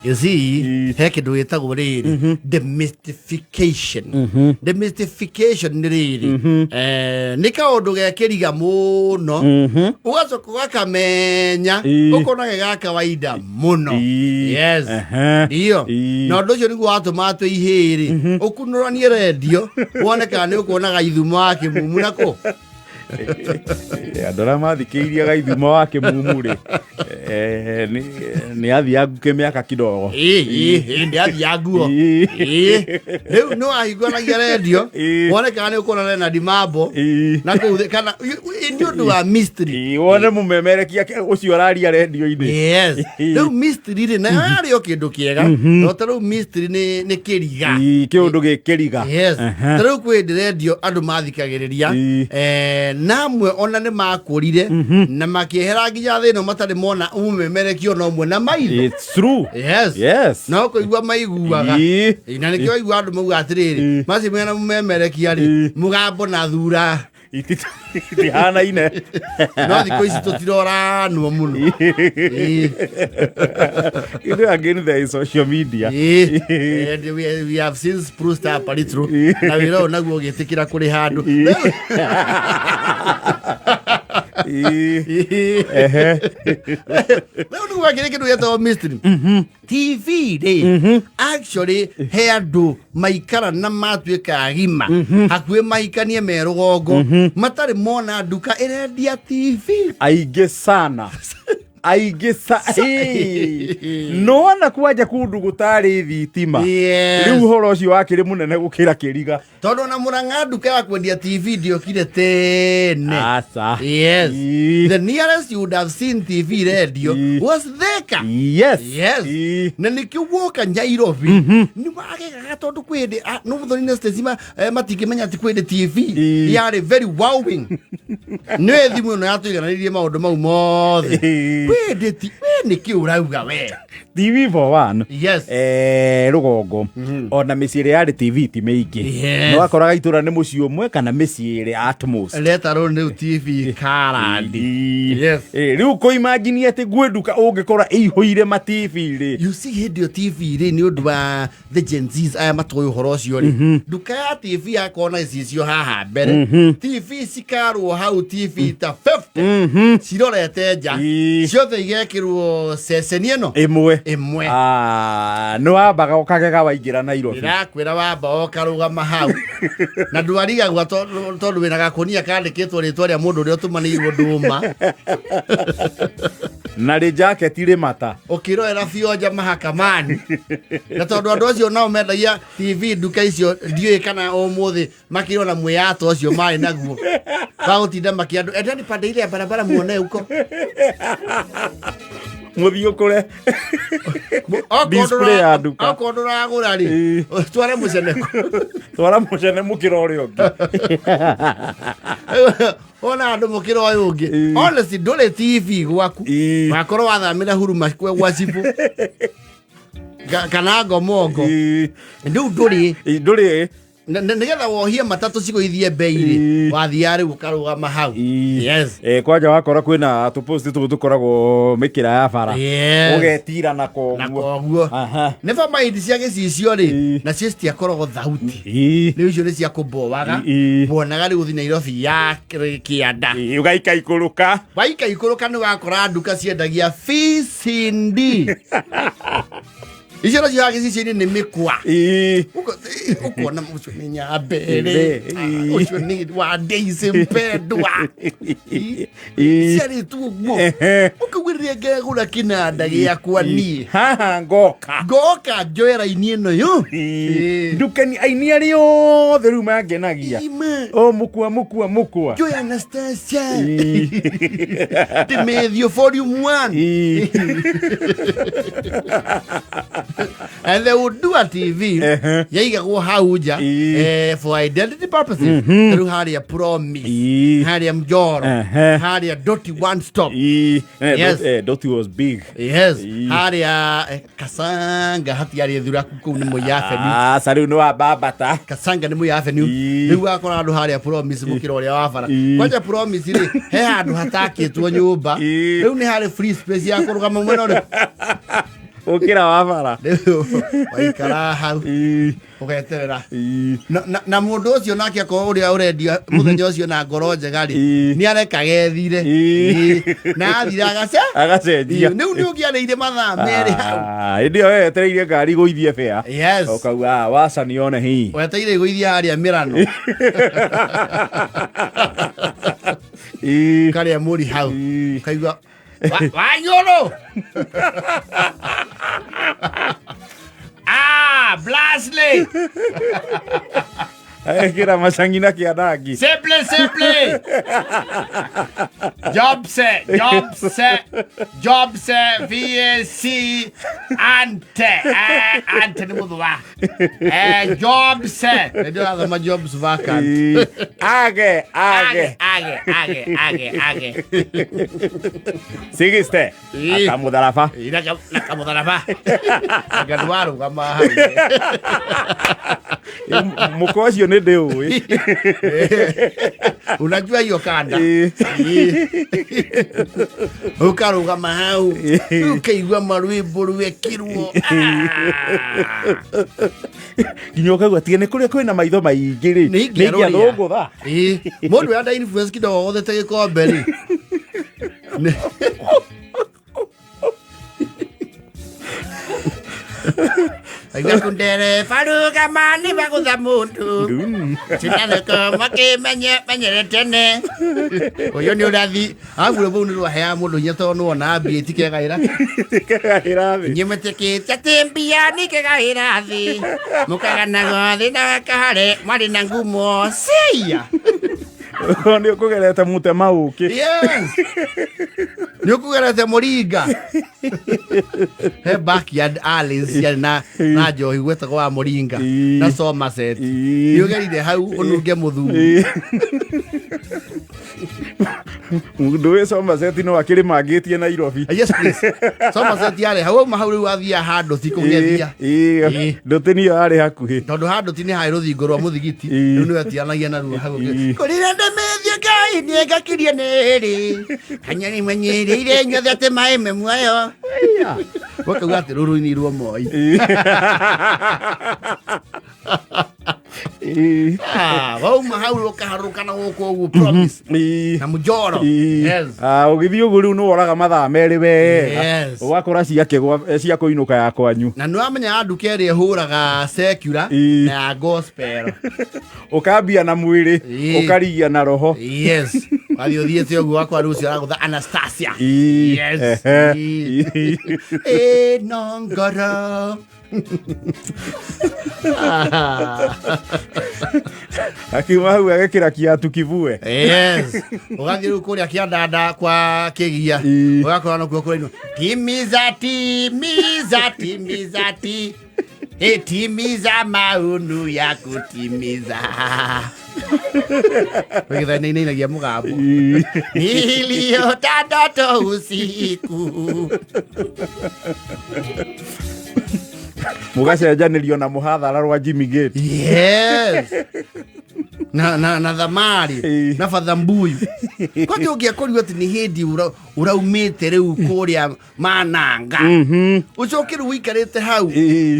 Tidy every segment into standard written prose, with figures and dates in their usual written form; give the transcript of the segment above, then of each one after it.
You see, he kĩndũ gĩtagwo rĩrĩ demystification. Demystification nĩ rĩrĩ, nĩ kaũndũ gekĩriga mũno, ũgacoka ũgakamenya, ũkona ge ga kawaida mũno. Yes. Ndio. Na ũndũ ũcio nĩguo watũmaga twĩ ihĩĩ rĩ, ũkunũranie rendio wone kana nĩ ũkuona gaithumo wa kĩmumu nako. Andå arĩa mathikĩirie gaithuma wa kĩmumu rĩ, nĩ athiangu kĩmĩaka kidogo. Ĩĩ, nĩ athia nguo. Ĩĩ. Rĩu nĩ wahingũragia rendio wone kana nĩ ũkuona Leonard Mambo na kũu kana nĩ ũndũ wa mystery. Wone mũmemerekia ũcio ũraria rendio-inĩ. Yes. Rĩu mystery rĩ, nayo yarĩ o kĩndũ kĩega, no ta rĩu mystery nĩ kĩriga. Kĩũndũ gĩkĩriga. Yes. Ta rĩu kwĩ hĩndĩ rendio andũ mathikagĩrĩria, na amwe ona nĩ makũrire na makĩehera nginya thĩ ĩno matarĩ mona mũmemerekio na ũmwe na maitho. It's true. Yes. No kũigua maiguaga. Na nĩkĩo waigua andũ mauga atĩrĩrĩ, macio mena mũmemerekia rĩ, mũgambo na thura Itihanaine. No thikũ ici tũtiroranwo mũno. Ithuĩ again there is social media. Ĩĩ. And we have since proved up a little na wĩra ũyũ naguo ũgĩtĩkĩra kũrĩ handũ. Rĩu nĩguo wakĩrĩ kĩndũ gĩtagwo mystery TV rĩ. Actually he andũ maikara na matuĩka agima, hakuhĩ mahikanie me rũgongo, matarĩ mona nduka ĩrendia TV. Aingĩ sana, aingĩ sa nona kwanja kundu gũtarĩ thitima. Rĩu ũhoro ũcio wakĩrĩ mũnene gũkĩra kĩriga. Tondũ ona Mũrang'a nduka ya kwendia TV ndiokire tene. Aca. Yes. The nearest you would have seen TV radio was Thika. Yes. Na nĩkĩo woka Nairobi nĩ wagegaga, tondũ kwĩ hĩndĩ no Mũthoni na Stacy matingĩmenya atĩ kwĩ hĩndĩ TV yarĩ very wowing. Nĩwe thimũ ĩno yatũigananirie maũndũ mau mothe. Kwĩ hĩndĩ ti we nĩkĩ ũrauga we? TV for one. Rũgongo ona mĩciĩ ĩrĩa yarĩ TV ti mĩingĩ. Nĩ wakoraga itũra nĩ mũciĩ ũmwe kana mĩciĩ ĩrĩ at most. Leta rũrũ rĩu TV karandi. Rĩu kũimagine atĩ gwĩ nduka ũngĩkora ĩihũire ma TV rĩ. You see, hĩndĩ ĩyo TV rĩ, nĩ ũndũ wa the Gen Zs aya matoĩ ũhoro ũcio rĩ, nduka ya TV yakorwo na icicio haha mbere, TV cikarwo hau, TV ta 50 cirorete nja, ciothe igekĩrwo ceceni ĩno ĩmwe. Ĩmwe. Ah, nĩ wambaga ũkagega waingĩra Nairobi. Ndĩrakwĩra wamba ũkarũgama hau na ndwarigagwa tondũ wĩna gakũnia kandĩkĩtwo rĩtwa rĩa mũndũ ũrĩa ũtũmanĩirwo ndũma. Na rĩ jaketi rĩ mata. Ũkĩrorera bionja mahakamani, na tondũ andũ acio nao mendagia TV nduka icio, ndiũĩ kana ũmũthĩ makĩrĩ ona mwĩyato ũcio marĩ naguo wa gũtinda makĩ andũ endeni pande ile ya barabara muone huko. Mũthiĩ ũkũre display ya nduka. Okorwo ndũragũra rĩ, tware mũceneko. Twara mũcene mũkĩra ũrĩa ũngĩ. Ona andũ mũkĩra ũyũ ũngĩ. Honestly, ndũrĩ TV gwaku. Wakorwo wathamĩra huruma kwe gwa cibũ kana ngomongo. Rĩu ndũrĩ. Ndũrĩ. Nĩgetha wohie matatũ cigũithie mbei rĩ, wathiaga rĩu ũkarũgama hau. Yes. Kwanja wakora kwĩna tũpost tũu tũkoragwo mĩkĩra ya bara. Ũgetira na na koguo. Koguo nĩ bamaindi cia gĩcicio rĩ, nacio citiakoragwo thauti. Rĩu icio nĩ cia kũmbowaga. Wonaga rĩu ũthi Nairobi ya kĩanda. Ũgaika ikũrũka. Waika ikũrũka nĩ wakora nduka ciendagia VCD. Icio nacio ya gĩcicio-inĩ nĩ mĩkwa. Ũkona ũcio nĩ Nyambere, ũcio nĩ wa Daisy mpendwa. Ciarĩtwo ũguo. Ũkaugĩrĩria ngegũra kĩnanda gĩakwa niĩ. Haha ngoka. Ngoka njoe raini ĩno yo. Ndukani aini arĩa othe rĩu mangenagia. Ima. O mũkua mũkua mũkua. Njoe Anastasia. Ndĩmethio volume 1. And they would do a TV yaigagwo hau nja for identity purposes. Rĩu harĩa Promise, harĩa Mjoro, harĩa Doti One Stop. Yes. Doti was big. Yes. Harĩa Kasanga hatiarĩ thuraku, kũu nĩ Moi Avenue. Ah, sa rĩu nĩ wa bambata. Kasanga nĩ Moi Avenue. Rĩu wakora andũ harĩa Promise mũkĩra ũrĩa wa bara. Kwanja Promise rĩ, he handũ hatakĩtwo nyũmba. Rĩu nĩ harĩ free space ya kũrũgama mwena ũrĩkũ. Gũkĩra wa bara. Rĩu waikara hau ũgeterera. Na mũndũ ũcio nake akorwo ũrĩa ũrendia mũthenya ũcio na ngoro njega rĩ, nĩ areka gethire. Na athire agace Agacenjia. Rĩu nĩ ũngĩarĩire mathaa 2 hau. Ah, hĩndĩ ĩyo wetereire ngari gũithie bea. Yes. Ũkauga, "Ah, waca nione hii." Wetereire gũithia harĩa mĩrano. Karĩa mũri hau. Kaigua Wanyoro. Ah, Blasley. Ekĩra macangi na kĩandangi. Simple, simple. Jobs, jobs, jobs, VAC, ante, ante nĩ mũthũa. Jobs. Nĩ ndĩrathoma jobs vacant. Age, age. Age, age, age, age. Sigiste. Akamũtharaba. Na kamũtharaba. Anga ndwarũgama hau. Mũkwa ũcio nĩ ndĩũĩ. Unajua hiyo kanda. Ũkarũgama hau. Ũkaigua marwĩmbo rwekirwo. Nginya ũkaigua tiga nĩ kũrĩa kwĩna maitho maingĩ rĩ. Nĩ ingĩarũria. Nĩ ingĩathũngũtha. Mũndũ enda influence kidogo gothete gĩkombe rĩ. Aigua kundereba rũgama nĩ bagũtha mũndũ. Sinareko makĩmenye menyere tene. Ũyũ nĩ ũrathi. Arabu rwĩmbo rũu nĩ rwaheaga mũndũ hinya tondũ nĩwona mbia itikegaĩra. Itikegaĩra thĩ. Inyuĩ mũtĩkĩte atĩ mbia nikegaĩra thĩ. Mũkaganaga thĩ na kahare mwarĩ na ngumo. Cia. Nĩ ũkũgerete mũtema ũkĩ. Yes. Nĩ ũkũgerete mũringa. He backyard alleys ciarĩ na njohi gwetagwo wa mũringa na Somerset. Nĩ ũgerire hau ũnunge mũthuri. Mũndũ wĩ Somerset no akĩrĩmangĩtie Nairobi. Yes, please. Somerset yarĩ hau auma hau rĩu athiaga handũ ti kũgethia. Ndũtĩ nĩyo yarĩ hakuhĩ. Tondũ handũ ti nĩ harĩ rũthingo rwa mũthigiti. Rĩu nĩwe atianagia naruo hau. Kũrĩra ndemethia Ngai nĩengakirie nĩrĩ. Kanyari menyĩrĩire inyuothe atĩ maĩ me muoyo. Ũkauga atĩ rũrũ inĩ rwa Moi. Wauma hau ũkaharũrũka na gũkũ ũguo promise. Na mũjoro. Yes. Ũgĩthiĩ ũguo rĩu nĩworaga mathaa 2 wega. Yes. Ũgakora ciakĩgwa cia kũinũka ya kwanyu. Na nĩwamenya nduka ĩrĩa ĩhũraga secular na ya gospel. Ũkambia na mwĩrĩ, ũkarigia na roho. Yes. Wathiĩ ũthiĩte ũguo wakwa rĩu ũcio aragũtha Anastasia. Yes. Ĩno ngoro. Akiuma hau agekĩra kiatu kivue. Yes. Ũgathiĩ rĩu kũrĩa kĩandanda kwa kĩgia. Ũgakora nokuo kũrainwo. Timiza, timiza, timiza, ti. Timiza maunu ya kutimiza. Wĩgĩtha nĩ inainagia mũgambo. Niliota ndoto usiku. Mũgacenjanĩrio na mũhathara rwa Jimmy Gate. Yes. Na thamari na batha mbuyu. Kwani ũngĩakorirwo atĩ nĩ hĩndĩ ũraumĩte rĩu kũrĩa mananga. Ũcoke rĩu ũikarĩte hau.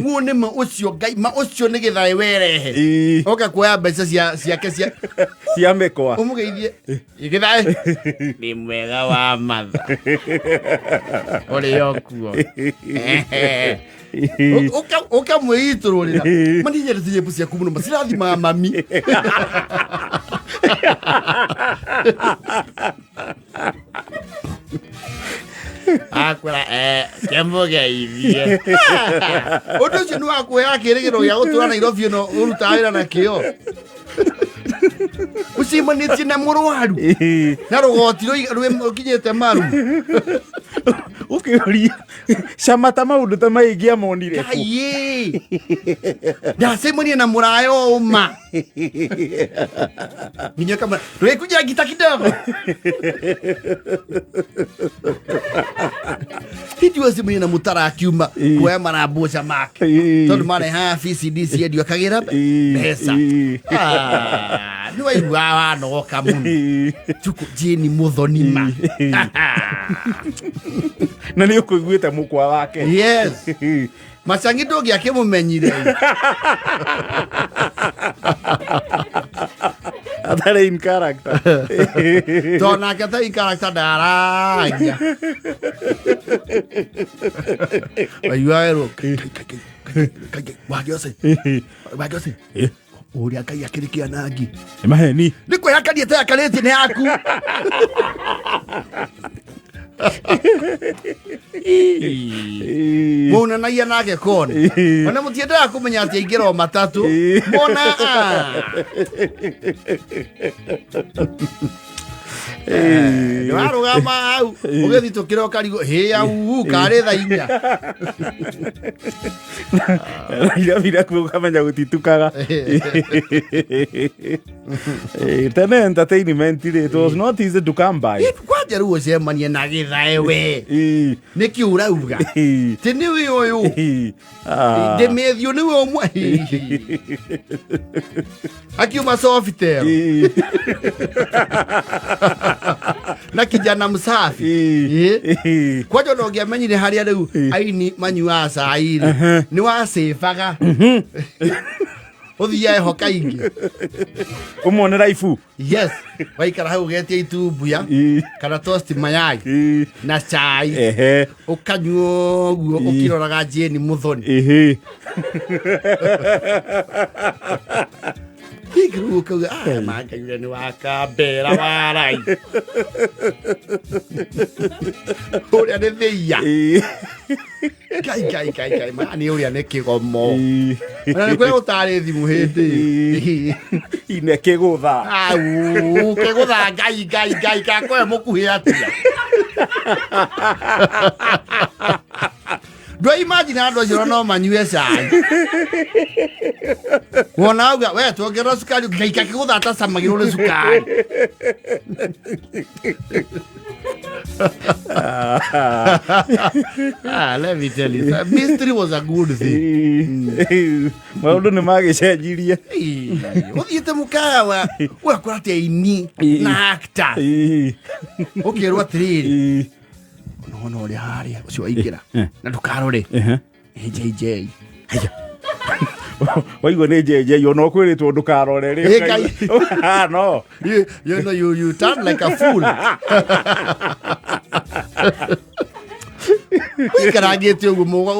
Guo nĩ ma ũcio Ngai, ma ũcio nĩ gĩthaĩ werehe. Oka kuoya mbeca ciake cia cia mĩkwa. Ũmũgeithie. Gĩthaĩ. Nĩ mwega wa matha. Ũrĩ o kuo. Ũkamwĩitũrũrĩra. Mani nyendete nyĩmbo ciaku mũno, macirathimaga mami. Akwĩra, kĩmũgeithie. Ũndũ ũcio nĩ wa kuoya kĩrĩgĩrĩro gĩa gũtũra Nairobi ĩno ũrutaga wĩra na kĩo. Ũcemanĩtie na mũrwaru. Na rũgoti rũkinyĩte maru. Ũkĩũria, cama ta maũndũ ta maingĩ amonire kũ? Ngai-ĩ. Ndacemania na mũraya o ũma. Nginya kama, ndũgĩkunja ngita kidogo. Hĩndĩ ĩyo acemania na mũtara akiuma kuoya marambuca make. Tondũ marehaga VCD ciendio akagĩra mbeca. Nĩ waiguaga wanogoka mũno. Tukũ Jane Muthoni ma. Na nĩ ũkũiguĩte mũkwa wake. Yes. Macangi ndũngĩakĩmũmenyire. Atarĩ in character. Tondũ nake atarĩ in character ndaragia. Waigua werwo Wangiose. Wangiose. Ũrĩa Ngai akĩrĩ kĩanangi. Nĩ maheni. Nĩ kwĩhakania teakarĩtie nĩ yaku. Mũnanagia nake kona. Ona mũtiendaga kũmenya atĩ aingĩra o matatũ. Mona nĩwarũgama hau ũgĩthitũkĩra ũkarigwo hĩa uu karĩ thaa 4. Nairobi nakuo ũkamenya gũtitukaga. Tene entertainment rĩ, it was not easy to come by. Kwanja rĩu ũcemanie na gĩthae we. Nĩkĩ ũrauga? Ti nĩwe ũyũ. Ndĩmĩthiũ nĩwe ũmwe. Akiuma Sofitel. Na kijana msafi. Kwanja ona ũngĩamenyire harĩa rĩu aini manyuaga cai rĩ, nĩ wacĩbaga. Ũthiae ho kaingĩ. Ũmuonera ibu. Yes. Waikara hau ũgetia itumbuya kana tosti mayai na cai. Ũkanyua ũguo ũkĩroraga Jane Muthoni. Rĩu ũkauga, "Ah, ma Ngai ũrĩa nĩ wakambera warai." Ũrĩa nĩ thĩia. Ngai Ngai Ngai Ngai ma nĩ ũrĩa nĩ kĩgomo. Ona nĩ kũrĩa gũtarĩ thimũ hĩndĩ ĩyo. Ine kĩgũtha. Au, kĩgũtha Ngai Ngai Ngai kakoe mũkuhĩ atĩa. Ndwa imagine andũ acio no manyue cai. Wona auga we tuongerera cukari Ngai kakĩgũtha atacamagĩrwo nĩ cukari. Ah, let me tell you, mystery was a good thing. Maũndũ nĩ magĩcenjirie. Ũthiĩte mũkawa ũgakora atĩ aini na actor ũkerwo atĩrĩrĩ nona ũrĩa harĩa ũcio waingĩra na ndũkarore nĩ JJ. Haya. Waigua nĩ JJ ona ũkwĩrĩtwo ndũkarore rĩ. Ĩ, Ngai. Ah, no. You know, you turn like a fool. Ũikarangĩte ũguo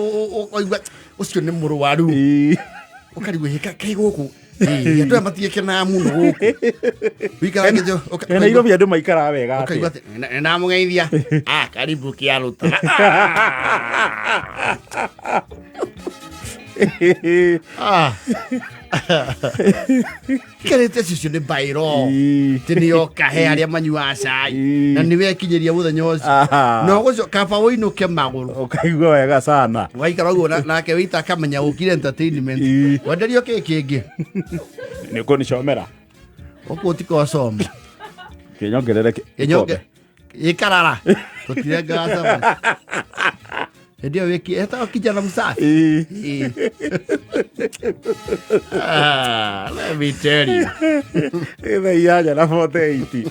ũkaigua ũcio nĩ mũrwaru. Ũkarigwo hĩ kaĩ gũkũ. Ĩ, andũ aya matiĩkenaga mũno gũkũ. Ũikarangĩte Nairobi andũ maikaraga wega atĩa? ũkaigua atĩ nĩ ndamũgeithia. Ah, karibu kĩarũta. Ah. Ikarĩte cicio nĩ bairo. Ti nĩ oka he arĩa manyuaga cai. Na nĩ wekinyĩria mũthenya ũcio. Na ũgũcio kaba ũinũke magũrũ. Ũkaigua wega sana. Waikara ũguo nake wĩita akamenya ũkire entertainment. Wenderio kĩ kĩngĩ? Nĩ ũkũnicomera. Ũkũ ũtikosoma. Kĩnyongerere Kĩnyonge. Ikarara. Tũtirengaga cabaci. Hĩndĩ ĩyo wĩki etagwo kijana msafi. Ah, let me tell you. Thaa 8 na 48.